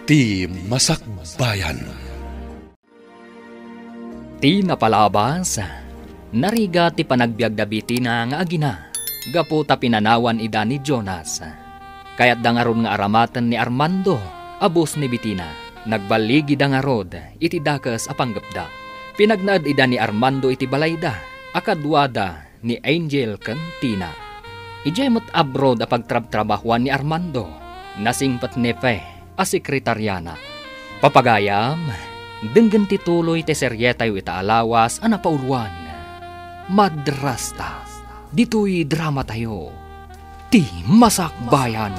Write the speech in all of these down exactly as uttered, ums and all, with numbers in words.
Ti Masakbayan. Ti napalabas, narigat ti panagbiagda Bitina nga agina gapu ta pinanawan ida ni Jonas. Kayatda ngarud nga aramaten ni Armando a boss ni Bitina. Nagballigida ngarud iti dakes a panggepda. Pinagnaed ida ni Armando iti balayda a kaduada ni Angel ken Tina. Idiay met abroad a pagtrabtrabahoan ni Armando, nasingpet ni Fe a sekretariana. Papagayam, denggen ti tuloy ti serietayo ita a lawas a napauloan, Madrasta. Ditoy dramatayo, Ti Masakbayan.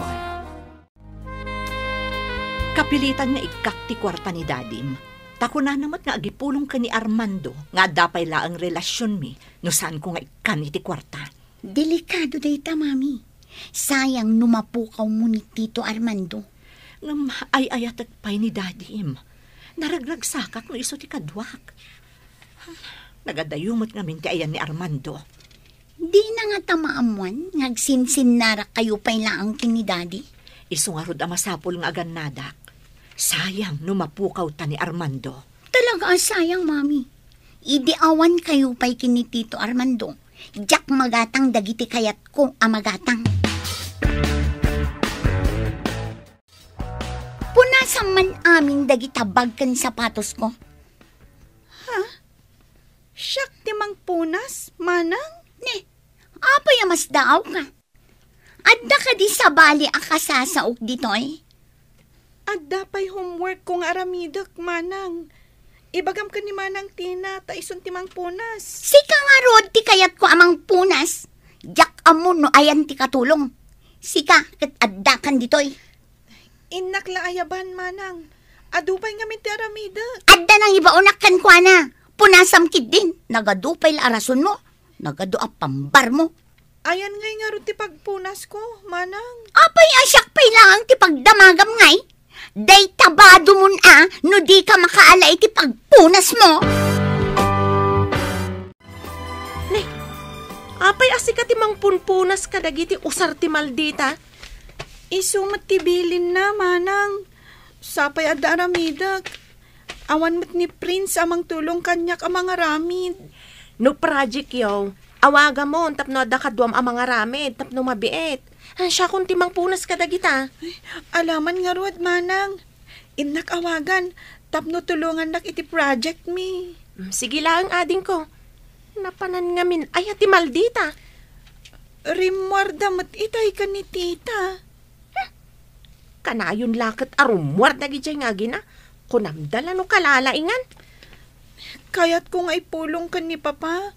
Kapilitan nga ikkak ti kuarta ni dadim. Ta kunana met nga agipulong ken ni Armando nga adda pay laeng relasionmi no saanko nga ikkan iti kuarta. Delikado dayta, Mami. Sayang no mapukawmo ni Tito Armando. Ngem ay-ayatek pay ni dadim. Naragragsakak no isu ti kaduak. Nagadayo met ngamin ti ayan ni Armando. Dina ngata maammuan nga agsinsinnarakayo pay laeng ken ni Daddy? Isu ngarud a masapul nga agannadak. Sayang no mapukawta ni Armando. Talaga a sayang, Mami. Idi awankayo pay ken ni Tito Armando, diak magatang dagiti kayatko a magatang. Punasam man amin dagita bag ken sapatosko. Ha? Siak ti mangpunas, manang? Ne, apay a masdaawka? Adda kadi sabali a kasasaok ditoy? Adda pay homework ko nga aramidek, manang. Ibagam ken ni Manang Tina, ta isun ti mangpunas. Sika ngarud ti kayatko a mangpunas. Diak ammo no ayan ti katulong. Sika ket addakan ditoy. Innak la ayaban, manang. Adu pay ngamin ti aramidek. Adda nangibaonak kenkuana. Punasam ketdin. Nagadu pay la a rasonmo. Nagadu a pambarmo. Ayan ngay ngarud ti pagpunasko, manang. Apay a siak pay laeng ti pagdamagam ngay? Dayta badumon a no dika makaala iti pagpunasmo. Ne, apay a sika ti mangpunpunas kadagiti usar ti maldita? Isu met ti bilinna, manang. Sapay adda aramidek. Awan met ni Prince a mangtulong kaniak a mangaramid. No project yo, awagamon tapno adda kaduam a mangaramid tapno mabiit. Ah, siakon ti mangpunas kadagita. Ay, alaman ngarud, manang. Innak awagan tapno tulongannak iti project mi. Mm, sige laeng, adingko. Napanan ngamin aya ti maldita? Rimmuarda met itay ken ni tita. Hmm. Kanayon la ket a rummuar dagidiay nga agina. Kunamda la no kalalaingan. Kayatko nga ipulong ken ni Papa.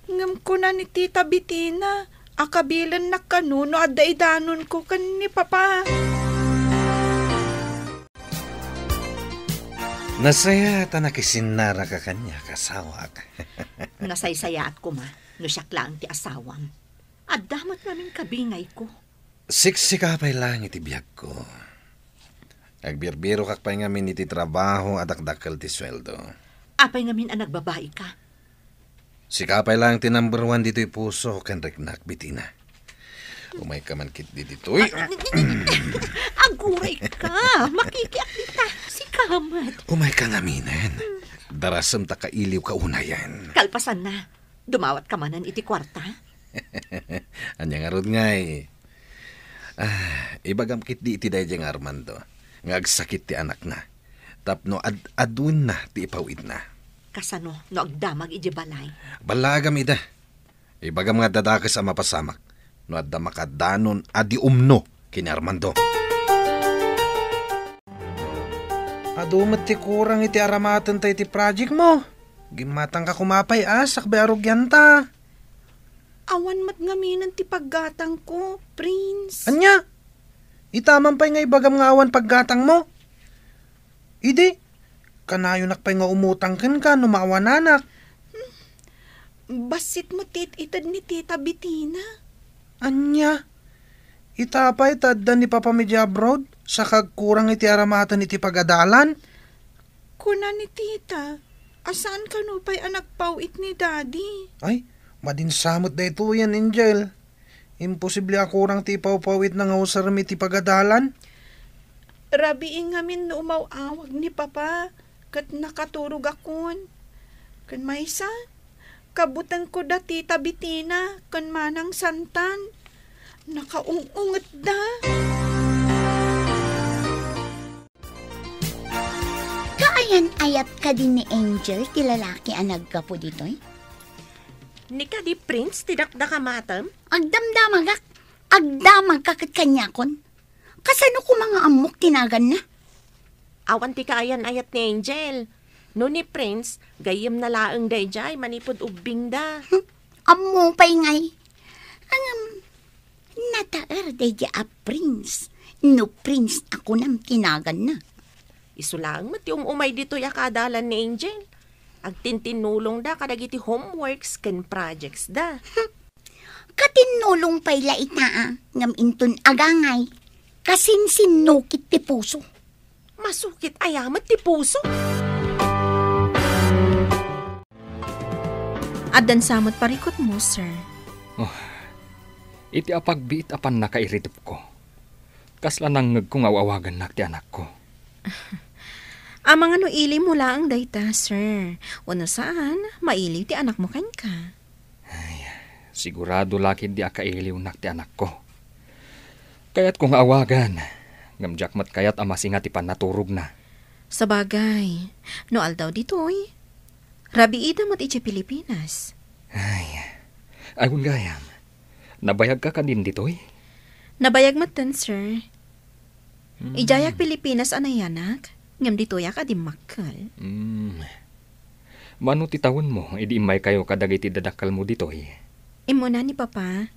Ngem kuna ni Tita Bitina a kabilennak kano no adda idanonko ken ni Papa. Nasayaat a nakisinnaraka kaniak, asawak. Nasaysayaat koma no siak laeng ti asawam. Adda met ngamin kabingayko. Siksika pay laeng iti biagko. Agbirbirokak pay ngamin iti trabaho a dakdakkel ti sueldo. Apay ngamin a nagbabaika? Sika pay laeng ti number one ditoy puso ken riknak, Bitina. Umayka man ketdi ditoy. Aguray ka! Makikiak dita! Sika met! Umayka ngaminen. Darasem ta kailiwka unayen. Kalpasanna, dumawatka manen iti kuarta? Ania ngarud ngay? Ah, ibagam ketdi iti daydiay nga Armando nga agsakit ti anakna tapno ad-aduenna ti ipaw-itna. Kasano no agdamag idiay balay? Ballagam ida. Ibagam nga adda dakes a mapasamak no adda makadanon a di umno ken ni Armando. Adu met ti kurang iti aramatenta iti project mo. Gimmatangka koma pay a sakbay a rugianta. Awan met ngaminen ti paggatangko, Prince. Ania? Ita man pay nga ibagam nga awan paggatangmo? Idi, kanayonak pay nga umutang kenka no maawananak. Bassit mo tit-ited ni Tita Bitina. Ania? Ita pay ta adda ni Papa mi idiay abroad, saka agkurang iti aramaten iti pagadalan? Kuna ni Tita, a saan kano pay a nagpaw-it ni Daddy. Ay, madinsa met daytoyen, Angel. Imposible a kurang ti ipawpaw-itna nga usarem iti pagadalan. Rabii ngamin no umaw-awag ni Papa, ket nakaturogakon. Ken maysa, kabutengko da Tita Bitina ken Manang Santan. Nakaung-ungetda. Kaayan-ayat kadi ni Angel ti lalaki a naggapu ditoy? Ni kadi Prince ti dakdakamatem? Agdamdamagak. Agdamagka ket kaniakon. Kasano koma nga ammok ti naganna? Awan ti kaayan-ayat ni Angel. No ni Prince, gayyemna laeng daydiay manipud ubbingda. Hmm, ammo pay ngay. Ngem, nataer daydiay a Prince. No Prince a kunam ti naganna. Isu laeng met ti um-umay ditoy a kaadalan ni Angel. Agtintinnulongda kadagiti homeworks ken projects da. Katinnulong pay la ita, a, ngem inton agangay, kasinsinnukit ti puso. Masukit aya met ti puso? Addan sa met parikutmo, sir. Oh, iti apagbiit a pannakairidepko, kasla nangngegko nga aw-awagannak ti anakko. Amangan no ilim mo laeng dayta, sir. Wenno saan, mailiw ti anakmo kenka. Ay, sigurado la ketdi a kailiwnak ti anakko. Kayatko nga awagan, ngem diak met kayat a masinga ti pannaturogna. Sabagay, no aldaw ditoy, rabiida met idiay Pilipinas. Ay, agun gayam, nabayagka kadin ditoy? Nabayag metten, sir. Hmm. Idiayak Pilipinas a nayanak, ngem ditoyak a dimmakkel. Hmm. Mano ti tawenmo idi immaykayo kadagiti dadakkelmo ditoy? Immuna ni Papa.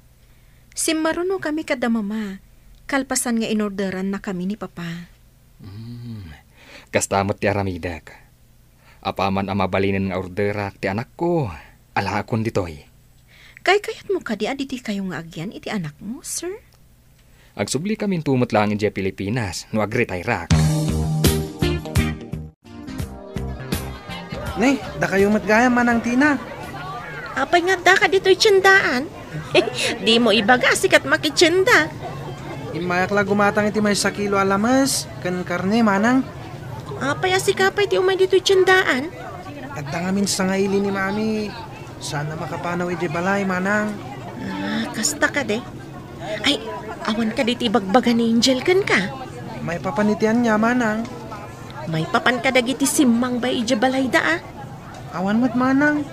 Simmarunokami kada Mama, kalpasan nga inorderannakami ni Papa. Hmm. Kasta met ti aramidek. Apaman a mabalinen nga orderak ti anakko, alaakon ditoy. Kaykayatmo kadi a ditikayo nga agyan iti anakmo, sir? Agsubli kaminto met laeng idiay Pilipinas no agretayrak. Ne, dakayo met gayam, Manang Tina. Apay nga addaka ditoy tiendaan? Dimo ibaga a sika ti makitienda. Immayak la gumatang iti maysa kilo a lames ken karne, Manang. Apay a sika pay ti umay ditoy tiendaan? Adda ngamin sangaili ni Mami. Saan a makapanaw idiay balay, Manang. Ah, kasta kadi? Ay, awan kadi ti ibagbaga ni Angel kenka? Maipapan iti ania, Manang? Maipapan kadagiti simmang bay idiay balayda, a? Awan met, Manang.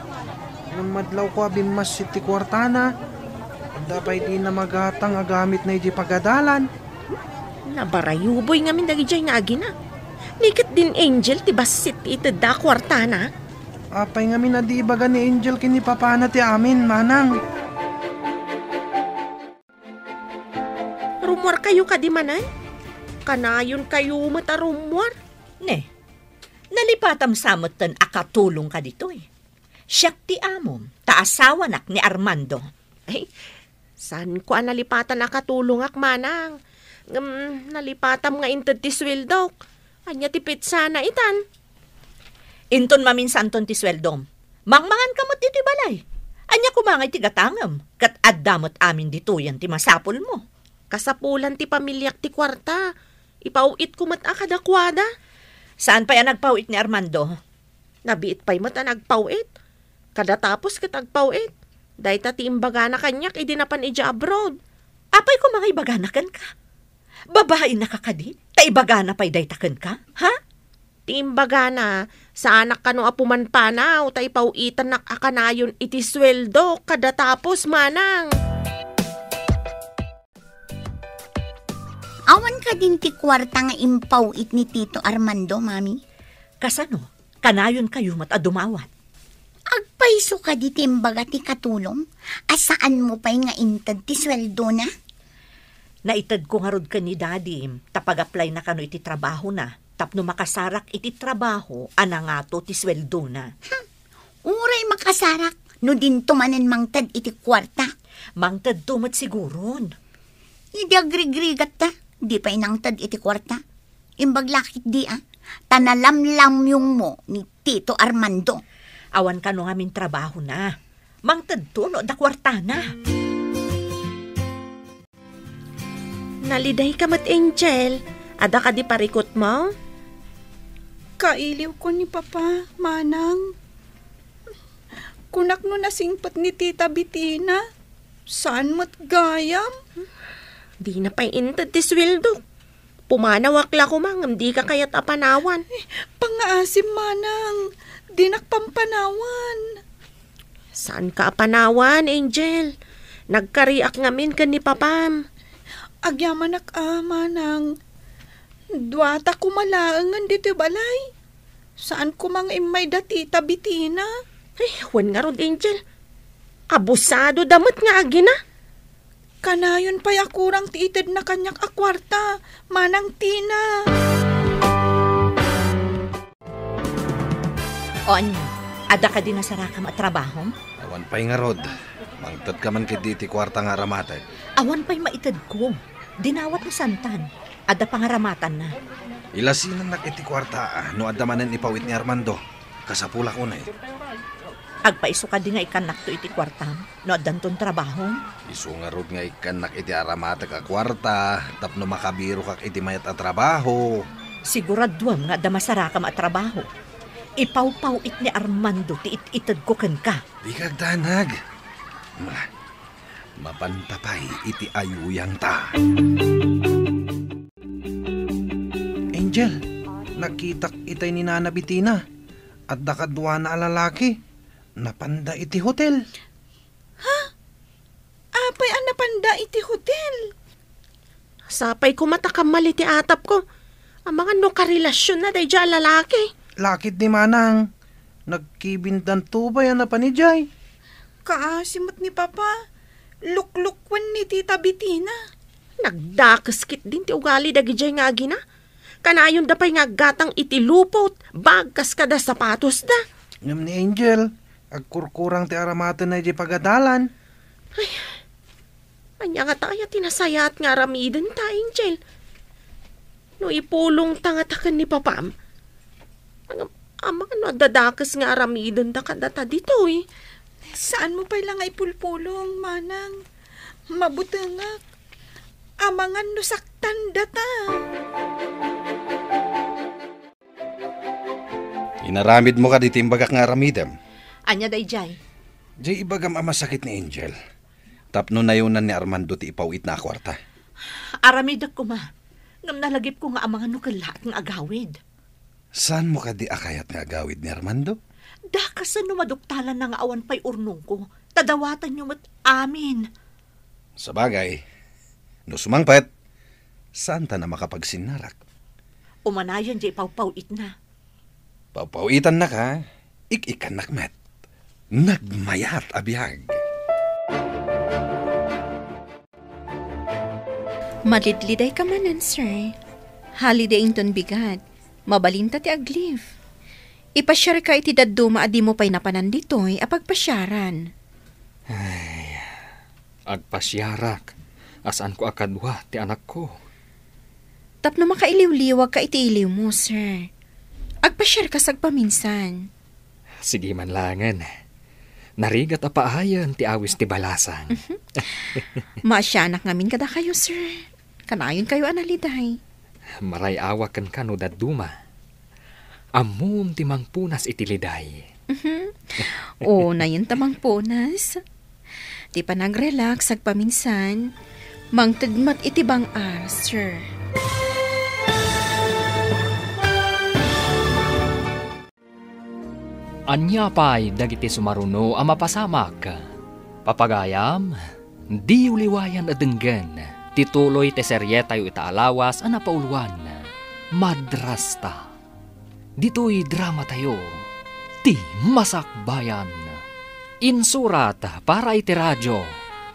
Ngem madlawko a bimmassit ti kuartana. Adda pay dina magatang a gamitna idiay pagadalan. Nabarayuboy ngamin dagidiay nga agina. Ni ket din Angel ti bassit ti itedda a kuartana. Apay ngamin a di ibaga ni Angel ken ni Papana ti amin, Manang? Rummuarkayo kadi manen? Kanayonkayo met a rummuar. Ne, nalipatam sa metten a katulongka ditoy. Siak ti amom, ta asawanak ni Armando. Ay, saanko a nalipatan a katulongak, Manang. Ngem, nalipatam nga inted ti sueldok. Ania ti petsana itan? Inton maminsanton ti sueldom, mangmanganka met ditoy balay. Ania koma ngay ti gatangem? Ket adda met amin ditoyen ti masapulmo. Kasapulan ti pamiliak ti kuarta. Ipaw-itko met a kadakuada. Saan pay a nagpaw-it ni Armando? Nabiit pay met a nagpaw-it. Kadatapos ket agpaw-it. Dayta ti imbagana kaniak idi napan idiay abroad. Apay koma nga ibagana kenka? Babainaka kadi, ta ibagana pay dayta kenka, ha? Ti imbagana, saanak kano a pumanpanaw, ta ipaw-itannak a kanayon iti sueldo, kadatapos, Manang. Awan kadin ti kuarta nga impaw-it ni Tito Armando, Mami? Kasano? Kanayonkayo met a dumawat. Agpayso kadi ti imbaga ti katulong a saanmo pay nga inted ti sueldona? Naitedko ngarud ken ni Dadim ta pag-applyna kano iti trabahona tapno makasarak iti trabaho a nangato ti sueldona. Hmm. Uray makasarak no dinto manen mangted iti kuarta. Mangtedto met siguron. Idi agrigrigatta, di pay nangted iti kuarta. Imbag la ketdi a, ta nalamlamyongmo ni Tito Armando. Awan kano ngamin trabahona. Mangtedto no adda kuartana. Nalidayka met, Angel. Adda kadi parikutmo? Kailiwko ni Papa, Manang. Kunak no nasingpet ni Tita Bitina, saan met gayam? Dina pay inted ti sueldo. Pumanawak la koma ngem dika kayat a panawan. Pangngaasim, Manang. Dinak pampanawan. Saanka a panawan, Angel? Nagkariak ngamin ken ni Papam. Agyamanak a, Manang. Duata koma laengen ditoy balay. Saan koma nga immay da Tita Bitina. Ay, wen ngarud, Angel. Abusado da met nga agina. Kanayon pay a kurang ti itedna kaniak a kuarta, Manang Tina. O ania, adda kadi nasarakam a trabahom? Awan pay ngarud. Mangtedka man ketdi iti kuarta nga aramatek. Awan pay maitedko. Dinawat ni Santan. Adda pangaramatanna. Ilasinannak iti kuarta, a, no adda manen ipawit ni Armando. Kasapulak unay. Agpaiso kadi nga ikkannakto iti kuartam no addanton trabahom? Isu ngarud nga ikkannak iti aramatek a kuarta tapno makabirokak iti mayat a trabaho. Siguraduam nga adda masarakam a trabaho. Ipawpaw-it ni Armando ti it-itedko kenka. Dika agdanag. Ma-, mapanta pay iti ayuyangta. Angel, nakitak itay ni Nana Bitina. Adda kaduana a lalaki. Napanda iti hotel. Ha? Apay a napanda iti hotel? Sapay koma ta kammal iti atapko. Amangan no karelasionna daydiay a lalaki. Lakid ni Manang. Nagkibindanto pay a napan idiay. Kaasi met ni Papa. Luklukwen ni Tita Bitina. Nagdakes ketdin ti ugali dagidiay nga agina. Kanayonda pay nga aggatang iti lupot, bag kas kada sapatosda. Ngem ni Angel, agkurkurang ti aramatenna idiay pagadalan. Ay, ania ngata aya ti nasayaat nga aramidenta, Angel? No ipulongta ngata ken ni Papam, amangan no adda dakes nga aramidenda kadata ditoy. Saanmo pay la nga ipulpulong, Manang. Mabutengak. Amangan no saktandata. Inaramidmo kadi ti imbagak nga aramidem? Ania daydiay? Diay ibagam a masakit ni Angel. Tapno nayonan ni Armando ti ipaw-itna a kuarta. Aramidek koma. Ngem nalagipko nga amangan no kellaat nga agawid. Saanmo kadi a kayat nga agawid ni Armando? Dakasen no maduktalanna nga awan pay urnongko, ta dawatanyo met amin. Sabagay, no sumangpet, saantan a makapagsinnarak. Umanayon diay pawpaw-itna. Pawpaw-itannaka, ik-ikkannak met. Nagmayat a biag. Malidlidayka manen, sir. Holiday inton bigat. Mabalinta ti ag-leave. Ipasiarka iti dadduma a dimo pay napanan ditoy a pagpasiaran. Ay, agpasiarak a saanko a kadua ti anakko. Tapno makailiwliwagka iti iliwmo, sir. Agpasiarka sagpaminsan. Sige man laengen. Narigat a paayen ti awis ti balasang. Mhm. Maasianak ngamin kadakayo, sir. Kanayonkayo a naliday. Maray-awak kenka no dadduma. Ammom ti mangpunas iti liday. Mhm. O, nayon ta mangpunas. Ti panag-relax sagpaminsan, mangted met iti bang-ar, sir. Ania pay dagiti sumaruno a mapasamak? Papagayam, diyo liwayan a denggen ti tuloy ti serietayo ita a lawas a napauloan, Madrasta. Ditoy dramatayo, Ti Masakbayan. Insurat para iti radio,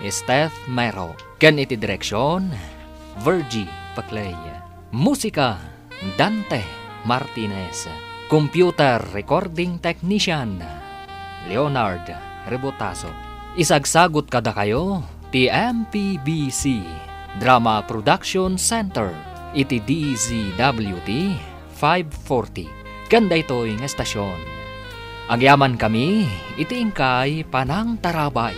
Steph Mero. Ken iti direksion, Virgie Paclay. Musika, Dante Martinez. Computer recording technician, Leonard Rebotazo. Isagsagut kadakayo ti M P B C Drama Production Center iti D Z W T five forty. Ken daytoy nga estasion, agyamankami iti inkay panangtarabay.